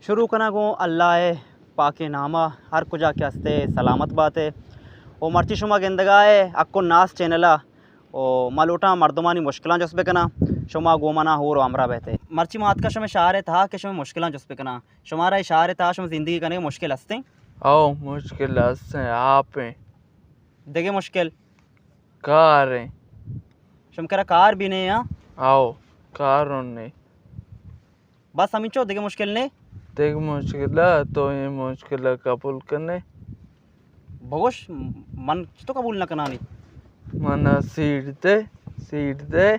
شروع کناں گوں اللہ ءِ پاکیں نام ءَ، ہر کجا کہ ہستے سلامت باتے۔ و مرچی شما گندگا ئے حق و ناس چینل ءَ، و ما لوٹاں مردمانی مشکلاں جست بکناں، شما گوں منا ہور و ہمراہ بہتے۔ مرچی ما اتکاں شمے شہر ءِ تہا کہ شمے مشکلاں جست بکناں۔ شمارا اے شہر ءِ تہا شمے زندگی کنگ مشکل ہستیں؟ او، مشکل ہستیں، آپ ایں۔ دگہ مشکل؟ کار ایں۔ شمے کرا کار بھی نہیں، ہاں؟ او، کار ہوں نہیں۔ بس ہمینچو، دگہ مشکل نے؟ دگہ مشکل ءَ، تو اے مشکل ءَ قبول کنے؟ بگوش، من چتو قبول نہ کنانی؟ من سیٹ دے، سیٹ دے۔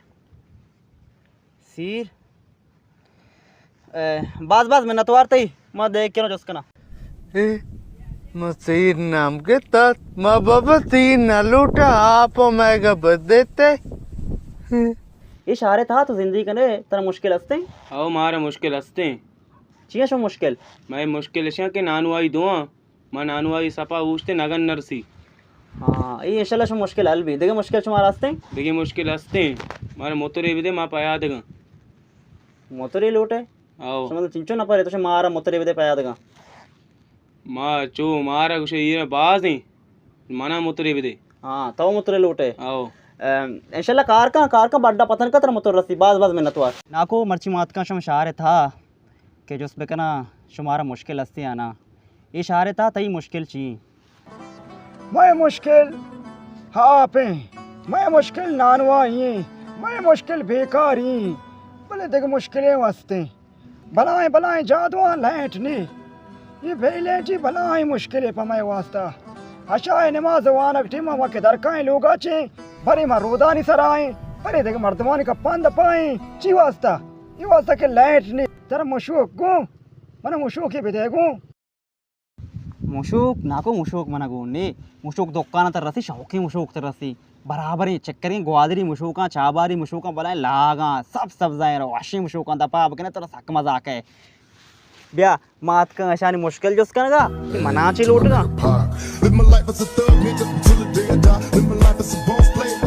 سیر؟ اے، باز باز منتوار تئی، ما دے کنو جست کنا۔ اے، ما سیر نام گتا، ما بابا سیر نہ لوٹا، آپ مئے گا بدیتے۔ اے شہر ءِ تہا تو زندگی کنے، ترا مشکل ہستیں؟ او، مارا مشکل ہستیں۔ چیا شو مشکل؟ مئے مشکل اشاں کہ نانوائی دواں، ما نانوائی سپا اوشتے نگن نرسی۔ ہاں، اے انشاءاللہ شو مشکل حل بی۔ دگہ مشکل شمارا ہستیں؟ دگہ مشکل ہستیں، مارا موترے بدے، ما پیادگاں۔ موترے لوٹے؟ او۔ شما تو چنچو نفرے، تو شما مارا موترے بدے پیادگاں۔ ما چو مارا گوشے ایر بازیں، منا موترے بدے۔ ہاں، تو موترے لوٹے۔ او۔ ام، انشاءاللہ کار کن، کار کن، بڈا پتن کا ترا موتر رسی، باز باز منتوار۔ ناکو، مرچی ما اتکاں شمے شہر ءِ تہا کہ جست بکناں شمارا مشکل ہستیں یا نا؟ اے شہر ءِ تہا تئی مشکل چی ایں؟ مئے مشکل آپ ایں، مئے مشکل نانوائی ایں، مئے مشکل بیکاری ایں، بلے دگہ مشکلے ہستیں۔ بلاہیں بلاہیں جادواں لائٹ نی۔ اے بے لائٹی بلاہیں مشکلے پہ مئے واسطہ۔ عشاء نماز وانگ ٹیم ما کہ درکائیں لوگا چیں، برے ما رودانی سرا ایں، برے دگہ مردمانی کپان دپا ایں۔ چی واسطہ؟ اے واسطہ کہ لائٹ نی۔ ترا مشوک گوں، من مشوکے بدے گوں۔ مشوک، ناکو مشوک منا گون نے۔ مشوک دکان تر رسی، شوقیں مشوک تر رسی۔ برابریں چکریں گوادری مشوکاں، چاباری مشوکاں، بلائیں لاگاں، سب سبزائیں رو، وشیں مشوکاں دپا بکنے، ترا سک مزاق ہے۔ بیا، ما اتکاں اشانی مشکل جست کنگا، کہ منا چی لوٹگا۔ Live my life as a thug nigga till the day I die. Live my life as a boss player.